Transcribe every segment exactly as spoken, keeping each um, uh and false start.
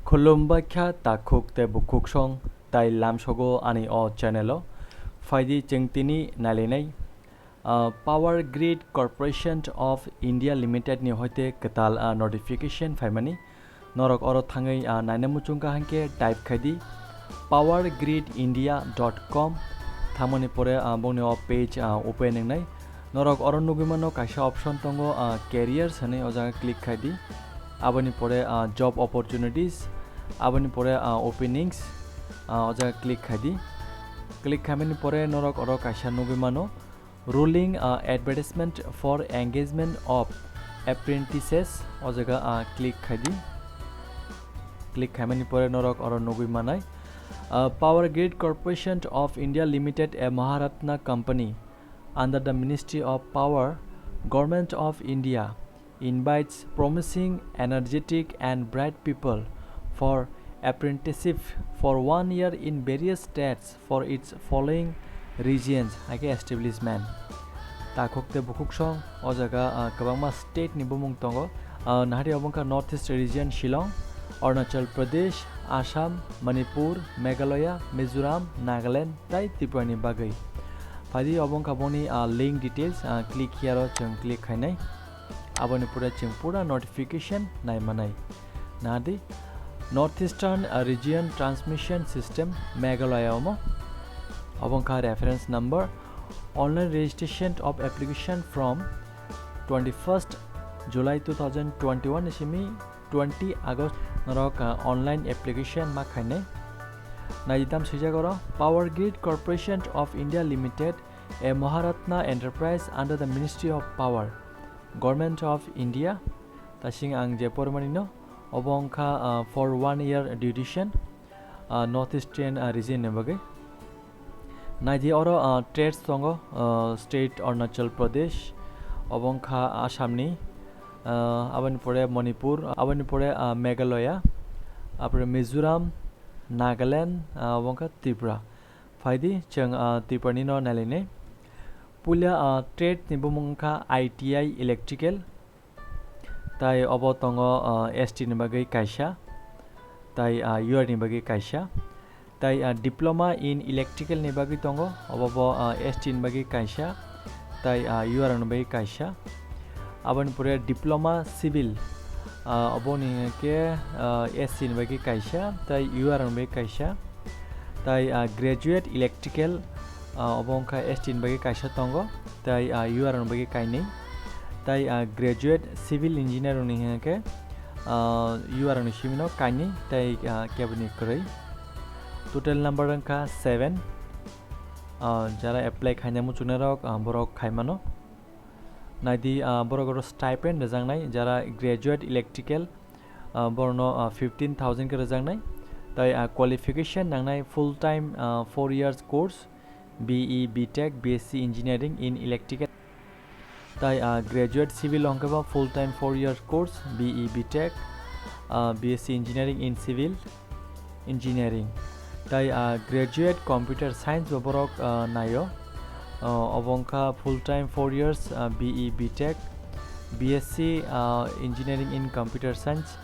Khulumbai kha takhuk tei bukhuksong tai lamsogo ani o channel o. Phaidi chwng tini nailainai, ah, Power Grid Corporation of India Limited ni hoite kwtal, ah, notification phaimani. Norok oro thangwi, ah, naina muchungkha hwnkhe type khaidi power grid india dot com. Thangmani pore, ah, bongni o page, ah, open wngnai. Norok oro nugwi mano kaisa option tongo, ah, careers hinwi, o jaga click khaidi. Aboni pore, ah, job opportunities, aboni pore, ah, openings, ah, o jaga click khaidi. Click khaimani pore norok oro kaisa nugwi mano, rolling, ah, advertisement for engagement of apprentices, o jaga, ah, click khaidi. Click khaimani pore norok oro nugwi manai, ah, Power Grid Corporation of India Limited, a Maharatna company under the Ministry of Power, Government of India, invites promising, energetic and bright people for apprenticeship for one year in various trades for its following reasons, hai khe establishment. Takhuk tei bukhuksong, o jaga, ah, kwbangma state ni bumung tongo. Ah, nahari obo wngkha North East region, Shillong, Arunachal Pradesh, Assam, Manipur, Meghalaya, Mizoram, Nagaland tei Tripura ni bagwi. Phaidi obo wngkha boni, ah, link details, ah, click here o chwng click khainai. Aboni pore chwng pura notification naimanai. Nadi, North Eastern, uh, Region Transmission System, Meghalaya omo. Obo wngkha reference number. Online registration of application from twenty-first July two thousand twenty-one ni simi twenty August norok, uh, online application ma khainai. Naidi tam swijak oro, Power Grid Corporation of India Limited, a Maharatna enterprise under the Ministry of Power, Government of India. Tasing ang je pormani no, obo wngkha, ah, for one year duration, ah, North Eastern, ah, region ni bagwi. Naidi oro, ah, trades tongo, ah, state Arunachal Pradesh, obo wngkha Assam ni, ah, aboni pore Manipur, aboni pore, ah, Meghalaya, apore Mizoram, Nagaland, ah, obo wngkha Tripura. Phaidi chwng, ah, Tripura ni no nailainai. Puila, ah, trade ni bumung wngkha I T I electrical, tai obo tongo, ah, S T ni bagwi kaisa, tai, ah, U R ni bagwi kaisa, tai, ah, diploma in electrical ni bagwi tongo, obo bo, ah, S T ni bagwi kaisa, tai, ah, U R ni bagwi kaisa. Aboni pore diploma civil, ah, oboni hwnkhe, ah, S C ni bagwi kaisa, tai U R ni bagwi kaisa, tai, ah, graduate electrical, ah, obo wngkha S T ni bagwi kaisa tongo, tai, ah, U R ni bagwi kainwi, tai, ah, graduate civil engineer ni hwnkhe, ah, U R ni simino kainwi, tai, ah, keboni kwrwi. Total number wngkha seven. Ah, jara apply khaina muchungnai rok, ah, borok khaimano. Naidi, ah, borok oro stipend rwjaknai, jara graduate electrical, ah, borokno, ah, fifteen thousand khe rwjaknai. Tai, ah, qualification nangnai full time, ah, four years course, B E, B Tech, B S C Engineering in Electrical. Tai, ah, graduate civil hwnkhe ba full time four years course, B E, B Tech, ah, B S C Engineering in Civil Engineering. Tai, ah, graduate computer science bo borok, ah, naio. Ah, obo wngkha full time four years, ah, B E, B Tech, B S C, ah, Engineering in Computer Science,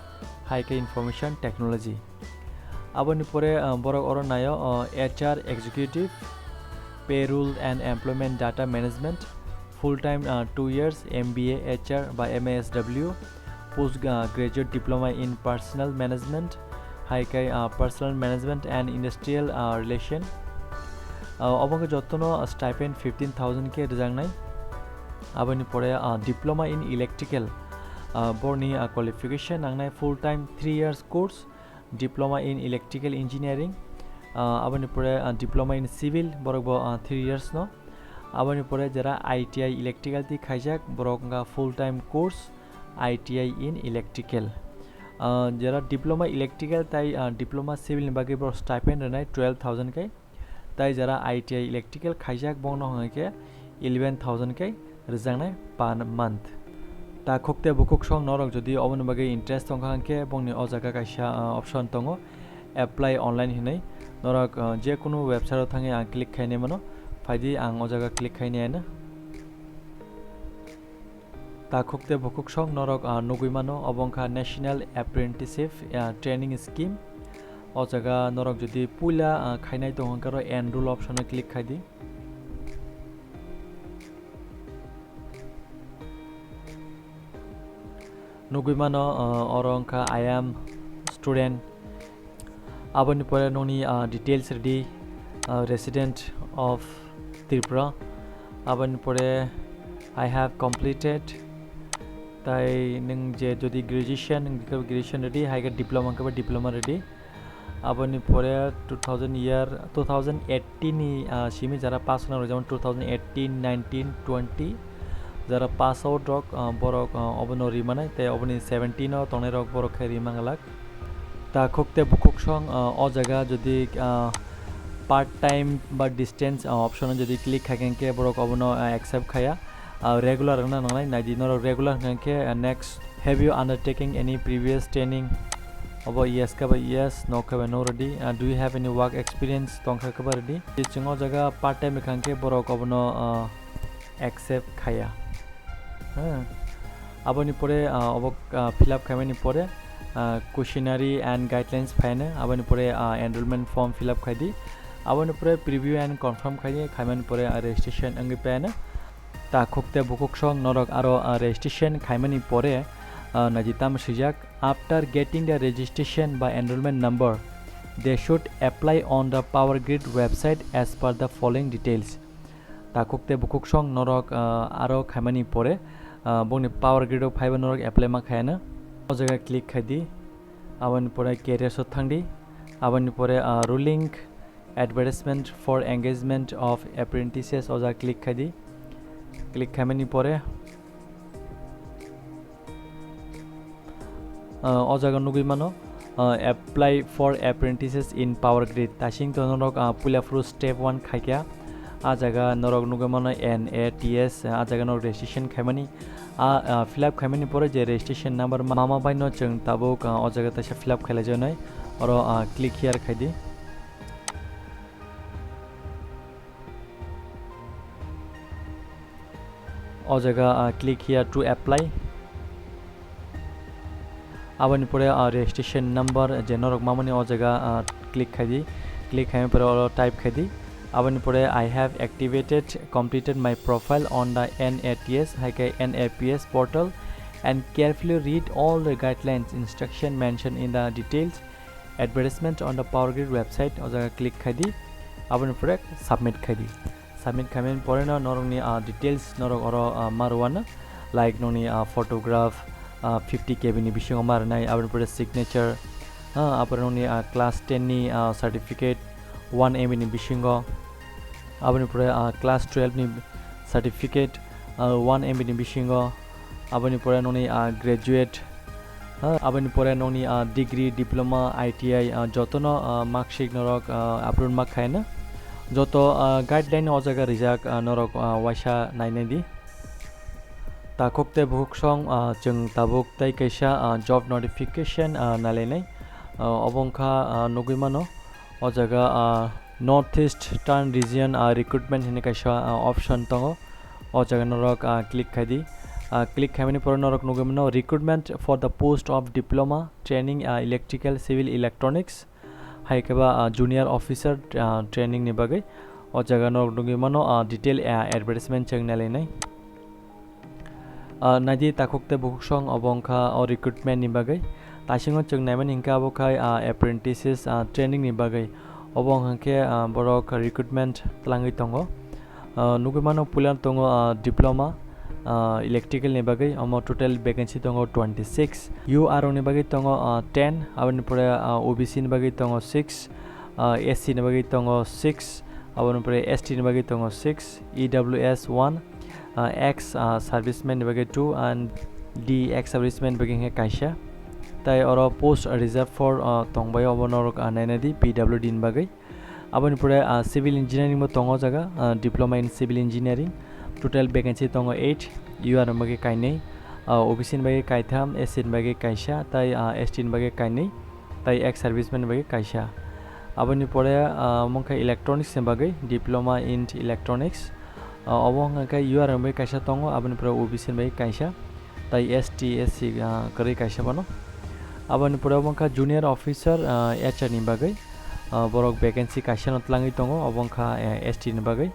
hai khe Information Technology. Aboni pore, ah, borok oro naio, ah, H R Executive, Payroll and Employment Data Management, full time, ah, two years, M B A H R ba M A S W, post, ah, graduate diploma in Personnel Management, hai khe, ah, Personnel Management and Industrial, ah, Relation. Ah, obo wngkha jotono stipend fifteen thousand khe rwjaknai. Aboni pore, ah, diploma in electrical, ah, borni, ah, qualification nangnai full time three years course, diploma in electrical engineering, ah, aboni pore, ah, diploma in civil, borok bo, ah, three years no. Aboni pore jera I T I electrical twi khaijak, borok wngkha full time course I T I in electrical. Ah, jera diploma electrical tai, ah, diploma civil ni bagwi borok stipend rwnai twelve thousand khe. Tai jara I T I electrical khaijak, bongno hwnwi khe eleven thousand khe rwjaknai per month. Ta khukte bukhuk song norok jodi oboni bagwi interest tongkha hwnkhe bongni o jaga kaisa, ah, option tongo, apply online hinwi. Norok, ah, je kunu website o thangwi ang click khainai mano, phaidi ang o jaga click khainai ano. Takhuk tei bukhuk song norok, ah, nugwi mano, obo wngkha National Apprenticeship, ah, Training Scheme. O jaga norok jodi puila, ah, khainai tong hwnkhe oro enroll option o click khai di. Nugwi mano, ah, oro wngkha I am student. Aboni pore nokni, ah, details redi, ah, resident of Tripura. Aboni pore I have completed. Tai nwng je jodi graduation, nwng khe graduation redi, hai khe diploma, wngkhe diploma redi. Aboni pore two thousand year, two thousand eighteen ni, ah, simi jara pass wngna rok, jemon two thousand eighteen, nineteen, twenty, jara pass out rok, ah, borok, ah, obono ri manai, tei oboni seventeen o tongnai rok borok khe ri manglak. Takhuk tei bukhuk song, ah, o jaga jodi, ah, part time ba distance, ah, option o jodi click khai khe borok obono, ah, accept khaya. Ah, regular wngna nangnai, naidi norok regular hwnkha khe, ah, next, have you undertaken any previous training? Obo yes khe ba yes, no khe ba no redi. Ah, do you have any work experience? Tong kha khe ba redi. Je chwng o jaga part time wngkha khe borok obono, ah, accept khaya. Hmm. Aboni pore, ah, obo, ah, fill up khaimani pore, ah, questionnaire and guidelines phaino. Aboni pore, ah, enrollment form fill up khai di. Aboni pore preview and confirm khai di. Khaimani pore, ah, registration wngwi phaino. Takhuk tei bukhuk song norok aro, ah, registration khaimani pore, ah, naidi tamo swijak, "After getting the registration by enrollment number, they should apply on the Power Grid website as per the following details." Takhuk tei bukhuk song norok, ah, aro khaimani pore, ah, bongni Power Grid o phaiba norok apply ma khayana. O jaga click khai di. Aboni pore careers o thang di. Aboni pore, ah, ruling advertisement for engagement of apprentices o jaga click khai di. Click khaimani pore, ah, o jaga nugwi mano, ah, "Apply for apprentices in Power Grid." Tasing to norok, ah, puila phuru step one khaikha. Ah jaga norok nugwi mano N A T S, ah jaga norok registration khaimani. Ah, ah, fill up khaimani pore je registration number ma-, mama bai no chwng tabuk, ah, o jaga taisa fill up khailai jaknai. Oro, ah, click here khai di. O jaga, ah, click here to apply. Aboni pore, ah, registration number je norok mamani o jaga, ah, click khai di. Click khaimani pore oro type khai di. Aboni pore, "I have activated, completed my profile on the N A T S, hai khe N A P S portal and carefully read all the guidelines, instruction mentioned in the details advertisement on the Power Grid website." O jaga click khai di. Aboni pore submit khai di. Submit khaimani pore no norokni, ah, details norok oro, ah, ma rwano, like nokni, ah, photograph, ah, fifty K B ni bisingo ma rwnai, aboni pore signature, ah, apore nokni, ah, class ten ni, ah, certificate one M B ni bisingo, aboni pore, ah, class twelve ni certificate, ah, one M B ni bisingo, aboni pore nokni, ah, graduate, ha, aboni pore nokni, ah, degree, diploma, I T I, ah, jotono, ah, marksheet norok, ah, upload ma khaina. Joto, ah, guideline o jaga rijak, ah, norok, ah, waisa nainai di. Takhuk tei bukhuk song, ah, chwng tabuk tei kaisa, ah, job notification, ah, nailainai. Ah, obo wngkha, ah, nugwi mano. O jaga, ah, North Eastern Region, ah, Recruitment hinwi kaisa, ah, option tongo. O jaga norok, ah, click khai di. Ah, click khaimani pore norok nugwi mano, "Recruitment for the post of Diploma Training, ah, Electrical Civil Electronics," hai khe ba, ah, Junior Officer, ah, Training ni bagwi. O jaga norok nugwi mano, ah, detail, ah, advertisement chwng nailainai. Ah, naidi takhuk tei bukhuk song obo wngkha o recruitment ni bagwi. Taisingo chwng naimani hinkhe abo khai, ah, apprentices, ah, training ni bagwi. Obo wngkha khe, ah, borok recruitment twlangwi tongo. Ah, nugwi mano puila tongo, ah, diploma, ah, electrical ni bagwi, omo total vacancy tongo twenty six. U R ni bagwi tongo, ah, ten, aboni pore, ah, O B C ni bagwi tongo six, ah, S C ni bagwi tongo six, aboni pore S T ni bagwi tongo six, E W S one, ah, ex, ah, serviceman ni bagwi two, and D ex serviceman bagwi hwnkhe kaisa. Tai oro post reserve for, ah, tongbai obo norok, ah, nainai di P W D ni bagwi. Aboni pore, ah, civil engineering bo tongo o jaga, ah, diploma in civil engineering. Total vacancy tongo eight, U R ni bagwi kainwi, ah, O B C ni bagwi kaitham, S C ni bagwi kaisa, tai, ah, S T ni bagwi kainwi. Tai ex serviceman ni bagwi kaisa. Aboni pore, ah, omo wngkha electronics ni bagwi, diploma in electronics. Ah, obo wngkha khe U R ni bagwi kaisa tongo, aboni pore O B C ni bagwi kaisa. Tai S T, S C, ah, kwrwi kaisa bono. Aboni pore obo wngkha junior officer, ah, H R ni bagwi. Ah, borok vacancy kaisa no twlangwi tongo, obo wngkha, eh, S T ni bagwi.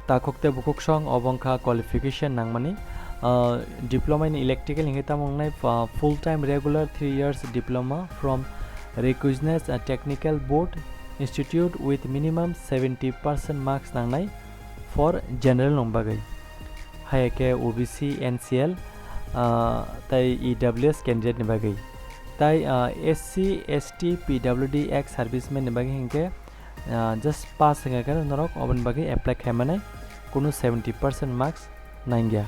Takhuk tei bukhuksong obo wngkha qualification nangmani. Ah, diploma in electrical hinkhe tamo wngnai, ah, full time regular three years diploma from recognized, ah, technical board institute with minimum seventy percent marks nangnai for general rok bagwi. Hai khe O B C, N C L, ah, tai E W S candidate ni bagwi. Tai, ah, S C, S T, P W D ex serviceman ni bagwi hinkhe, ah, just pass wngya khe norok oboni bagwi apply khai manai, kunu seventy percent marks nangya.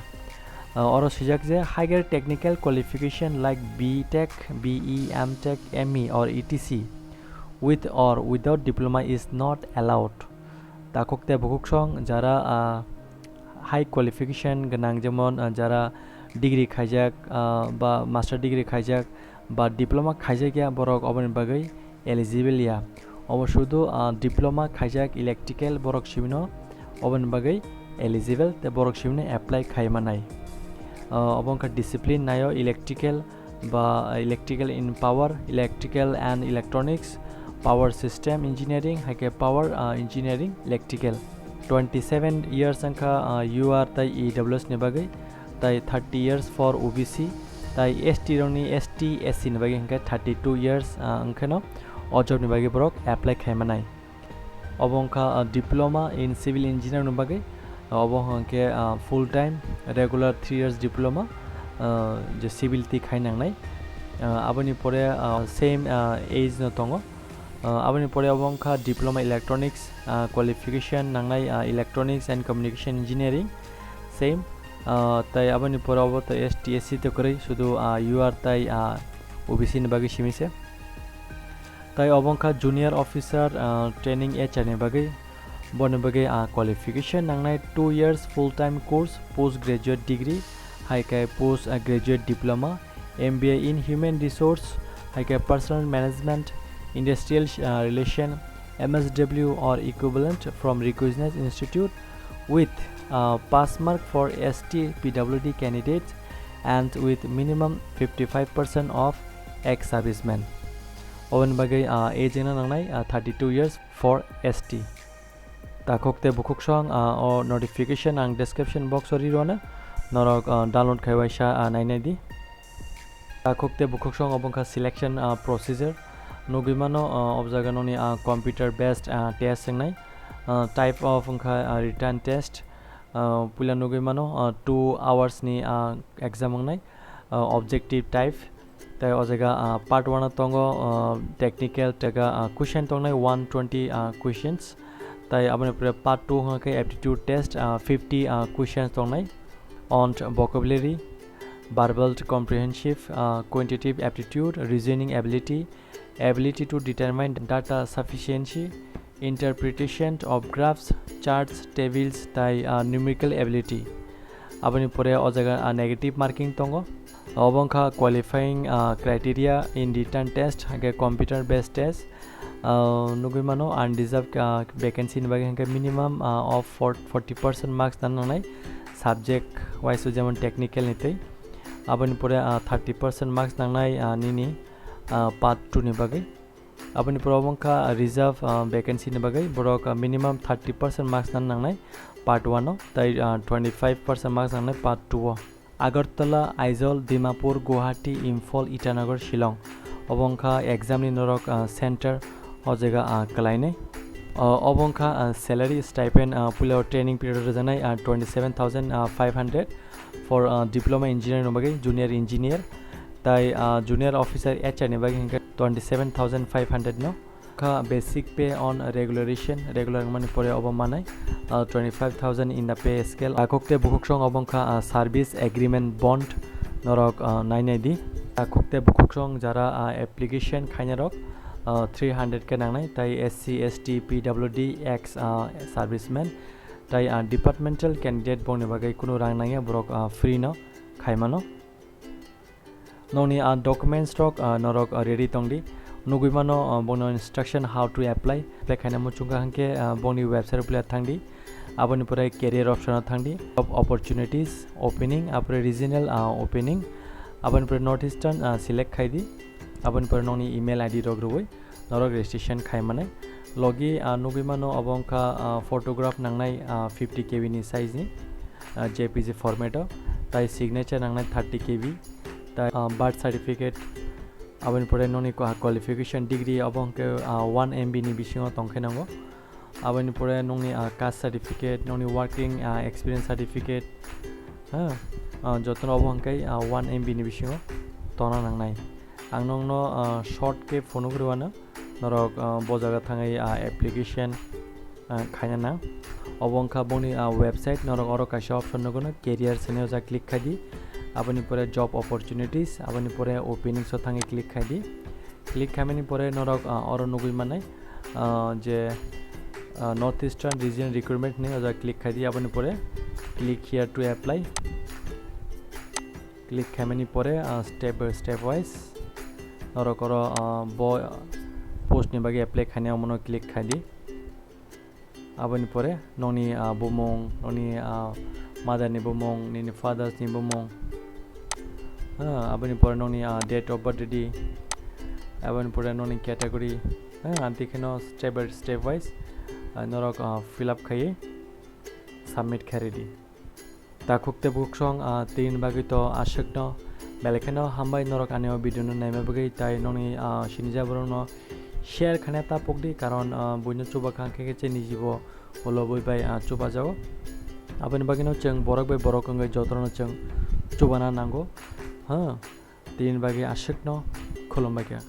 Ah, oro swijak je higher technical qualification like B Tech, B E, M Tech, M E or E T C with or without diploma is not allowed. Takhuk tei bukhuksong jara, ah, high qualification gwnang, jemon, ah, jara degree khaijak, ah, ba master degree khaijak, ba diploma khaijak ya, borok oboni bagwi eligible ya. Obo sudu, ah, diploma khaijak electrical borok sibino oboni bagwi eligible tei borok sibino apply khai manai. Ah, obo wngkha discipline naio electrical ba electrical in power, electrical and electronics, power system engineering, hai khe power, ah, engineering, electrical. Twenty seven years wngkha, ah, U R tai E W S ni bagwi, tai thirty years for O B C, tai S T rokni S T, S C ni bagwi hwnkhe thirty two years, ah, wngkheno o job ni bagwi borok apply khai manai. Obo wngkha, ah, diploma in civil engineer ni bagwi. Obo hwnkhe, ah, full time regular three years diploma, ah, je civil twi khai nangnai. Ah, aboni pore, ah, same, ah, age no tongo. Ah, aboni pore obo wngkha diploma electronics, ah, qualification nangnai, ah, electronics and communication engineering, same. Ah, tai aboni pore obo to S T, S C to kwrwi, sudu, ah, U R tai, ah, O B C ni bagwi simi se. Tai obo wngkha junior officer, ah, training H R ni bagwi. Boni bagwi, ah, qualification nangnai two years full time course, post graduate degree, hai khe post, ah, graduate diploma, M B A in human resource, hai khe personal management, industrial, ah, relation, M S W or equivalent from recognized institute with, ah, pass mark for S T P W D candidates and with minimum fifty five percent of ex servicemen. Oboni bagwi, ah, age wngna nangnai, ah, thirty two years for S T. Takhuk tei bukhuksong, ah, o notification ang description box o ri rwna, norok, ah, download khai waisa, ah, nainai di. Takhuk tei bukhuksong obo wngkha selection, ah, procedure. Nugwi mano, ah, obo jaga nokni, ah, computer based, ah, test wngnai. Ah, type of wngkha, ah, written test. Ah, puila nugwi mano, ah, two hours ni, ah, exam wngnai. Ah, objective type. Tai o jaga, ah, part one o tongo, ah, technical tega, ah, question tongnai one twenty, ah, questions. Tai aboni pore part two hwnkhe aptitude test, ah, fifty, ah, questions tongnai. On vocabulary, verbal comprehensive, ah, quantitative aptitude, reasoning ability, ability to determine data sufficiency, interpretation of graphs, charts, tables, tai, ah, numerical ability. Aboni pore o jaga, ah, negative marking tongo. Obo wngkha qualifying, ah, criteria in written test, hwnkhe computer based test. Ah, nugwi mano unreserved, ah, vacancy ni bagwi hwnkhe minimum, ah, of for-, forty percent marks nang nangnai subject wise, jemon technical ni tei. Aboni pore, ah, thirty percent marks nangnai, ah, nini, ah, part two ni bagwi. Aboni pore obo wngkha reserve, ah, vacancy ni bagwi borok, ah, minimum thirty percent marks nang nangnai part one o, tai, ah, twenty five percent marks nangnai part two o. Agartala, Aizawl, Dimapur, Guwahati, Imphal, Itanagar, Shillong. Obo wngkha exam ni norok, ah, center o jaga, ah, kwlainai. O, obo wngkha, ah, salary stipend, ah, puila o training period o rwjaknai, ah, twenty seven thousand five hundred for, ah, diploma engineer ni bagwi junior engineer. Tai, ah, junior officer H R ni bagwi hwnkhe twenty seven thousand five hundred no. Kha basic pay on regulation, regular wngmani pore obo manai, ah, twenty five thousand in the pay scale. Takhuk tei bukhuksong obo wngkha, ah, service agreement bond norok, ah, nainai di. Takhuk tei bukhuksong jara, ah, application khainai rok, ah, three hundred khe nangnai, tai S C, S T, P W D, ex, ah, serviceman, tai, ah, departmental candidate bongni bagwi kunu rang nangya, borok, ah, free no khaimano. Nokni, ah, documents rok, ah, norok, ah, ready tongdi. Nugwi mano, ah, bongno instruction how to apply. Apply khaina muchungkha hwnkhe, ah, bongni website o puila thangdi. Aboni pore career option o thangdi. Job opportunities opening, apore regional, ah, opening. Aboni pore North Eastern, ah, select khai di. Aboni pore nokni email I D rok rwui norok registration khai manai. Logi, ah, nugui mano obo wngkha, ah, photograph nangnai, ah, fifty K B ni size ni, ah, J P G format o. Tai signature nangnai thirty K B. Tai, ah, birth certificate. Aboni pore nokni qua-, qualification degree obo hwnkhe, ah, one M B ni bisingo tongkhe nango. Aboni pore nokni, ah, caste certificate, nokni working, ah, experience certificate, ha, ah, jotono obo hwnkhe, ah, one M B ni bisingo tongna nangnai. Ang nokno, ah, short khe phunuk rwano, norok, ah, bo jaga thangwi, ah, application, ah, khaina nang. Obo wngkha boni, ah, website, norok oro kaisa option nugo no, career sene o ja click khai di. Aboni pore job opportunities, aboni pore openings o thangwi click khai di. Click khaimani pore norok, ah, oro nugui manai, ah, je, ah, North Eastern Region Recruitment hinwi o jaga click khai di, aboni pore click here to apply. Click khaimani pore, ah, step by step wise norok oro, ah, bo, ah, post ni bagwi apply khainai omono click khai di. Aboni pore nokni, ah, bumung, nokni, ah, mother ni bumung, nini fathers ni bumung. Ah, aboni pore nokni, ah, date of birth di. Aboni pore nokni category. Ah, amtwi kheno step by step wise, ah, norok, ah, fill up khaiwi submit khai ridi. Takhuk tei bukhuk song, ah, tini bagwi to aswkno. Belai kheno hambai norok ani o video no naima bagwi, tai nokni, ah, sinijak borok no share khaina ta pokdi, karon, ah, buino chuba kha khe khe se nijibo ulo bui bai, ah, chuba jago. Aboni bagwi no chwng borok bai borok wngwi jotono chwng chubana nango. Ha, tini bagwi aswkno khulumbai kha.